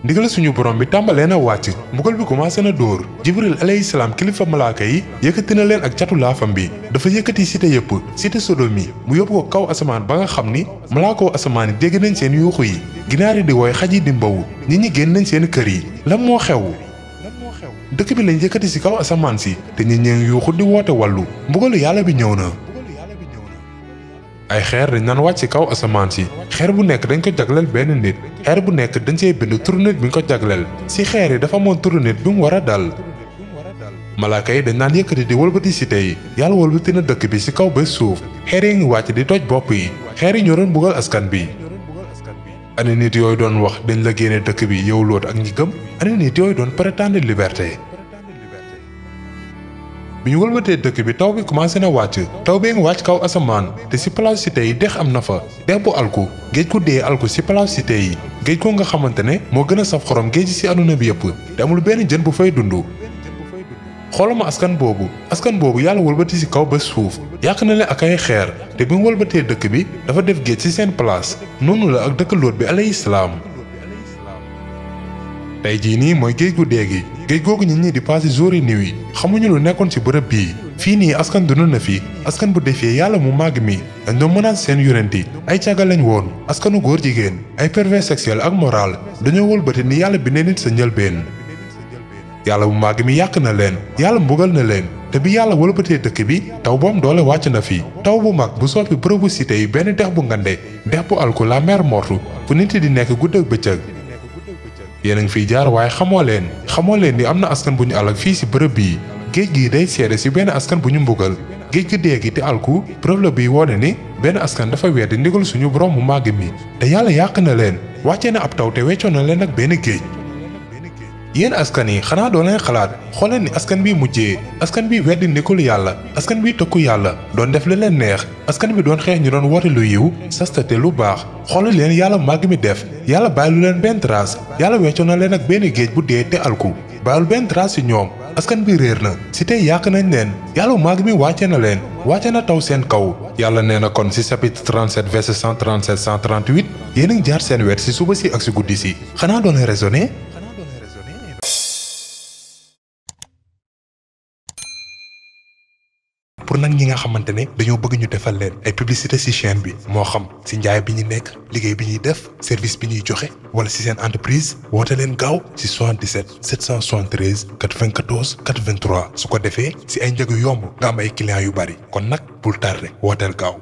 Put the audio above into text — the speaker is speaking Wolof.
ndigal suñu borom bi tàmbalee na wàcc mbugal bi commencé na dóor jibril alayhi salaam kilifa malaaka yi yëkkati na leen ak catu laafam bi dafa yëkkati cité yëpp cité sodomi mu yóbbu ko kaw asamaan ba nga xam ni malaakoo asamaan yi dégg nañ seen yuuxu yi ginaar yi di woy xaj yi di mbawu nit ñi génn nañ seen kër yi lan moo xew dëkk bi lañ yëkkati ci kaw asamaan si te nit ñi yuuxu di woote wàllu mbugalu yàlla bi ñëw na ay xeer dañ naan wàcc ci kaw asamaan si xeer bu nekk dañ ko jagleel benn nit xeer bu nekk dañ see bind turu nit bi ñu ko jagleel ci xeer yi dafa amoon turu nit bi mu war a dal malaaka yi dañ naan yëkkati di wëlbati cité yi yàlla wëlbati na dëkk bi ci kaw ba suuf xeer yi ngi wàcc di toj bopp yi xeer yi ñoo doon mbugal askan bi ani nit yooyu doon wax dañ la génne dëkk bi yow Loot ak ñi gëm ani nit yooyu doon prétendre liberté bi ñu wëlbatee dëkk bi taw bi commencé na wàcc taw bee ngi wàcc kaw asamaan te ci place cité yi dex am na fa dex bu alku géej gu dee alku ci place cité yi géej ko nga xamante ne moo gën a saf xorom géej ci àdduna bi yëpp te amul benn jën bu fay dund xoolama askan boobu yàlla wëlbati ci kaw ba suuf yàq na leen ak ay xeer te bi mu wëlbatee dëkk bi dafa def géej ci seen place noonu la ak dëkk Loot bi alayhi salaam tey jii nii mooy géej gu dee gi géej googu nit ñi di passé jour yi niw yi xamuñu lu nekkoon ci bërëb bii fii nii askan dund na fi askan bu defee yàlla mu màgg mi dañ doon menacer seen yonent yi ay càgga lañ woon askanu góor jigéen ay pervers sexuel ak moral dañoo wëlbati ni yàlla bindee nit sa njëlbeen yàlla mu màgg mi yàq na leen yàlla mbugal na leen te bi yàlla wëlbatee dëkk bi taw boom doole wàcc na fi taw bu mag bu soppi bërëbu cité yi benn dex bu ngande dex bu alku la mer morte fu nit di nekk guddeeg bëccëg yéen a ngi fiy jaar waaye xamoo leen ni am na askan bu ñu alak fii ci bërëb bii géej gi day seede ci benn askan bu ñu mbugal géej gi dee gi te alku preuve la bi wone ni benn askan dafa weddi ndigal suñu borom mu màgg mi te yàlla yàq na leen wàccee na ab taw te weccoon na leen ak benn géej yéen askan yi xanaa doo leen xalaat xooleen ni askan bi mujjee askan bi weddi ndigalu yàlla askan bi tëkku yàlla doon def li leen neex askan bi doon xeex ñu doon woote lu yiw sastate lu baax xoolal leen yàlla màgg mi def yàlla bàyyi lu leen benn trace yàlla weccoon na leen ak benn géej bu dee te alku bàyyil benn trace ci ñoom askan bi réer na ci tey yàq nañ leen yàlla màgg mi wàcce na leen wàcce na taw seen kaw yàlla nee na kon ci chapitre 37 verset 137 138 yéen a ngi jaar seen wet ci suba si ak ci guddi si xanaa doon leen raisonné pour nag ñi nga xamante ne dañoo bëgg ñu defal leen ay publicité ci chaîne bi moo xam ci njaay bi ñu nekk liggéey bi ñuy def service bi ñuy joxe wala ci seen entreprise woote leen gaaw ci 77 773 94 83 su ko defee ci ay njëg yu yomb nga am ay clients yu bari kon nag bul tardé wooteel gaaw.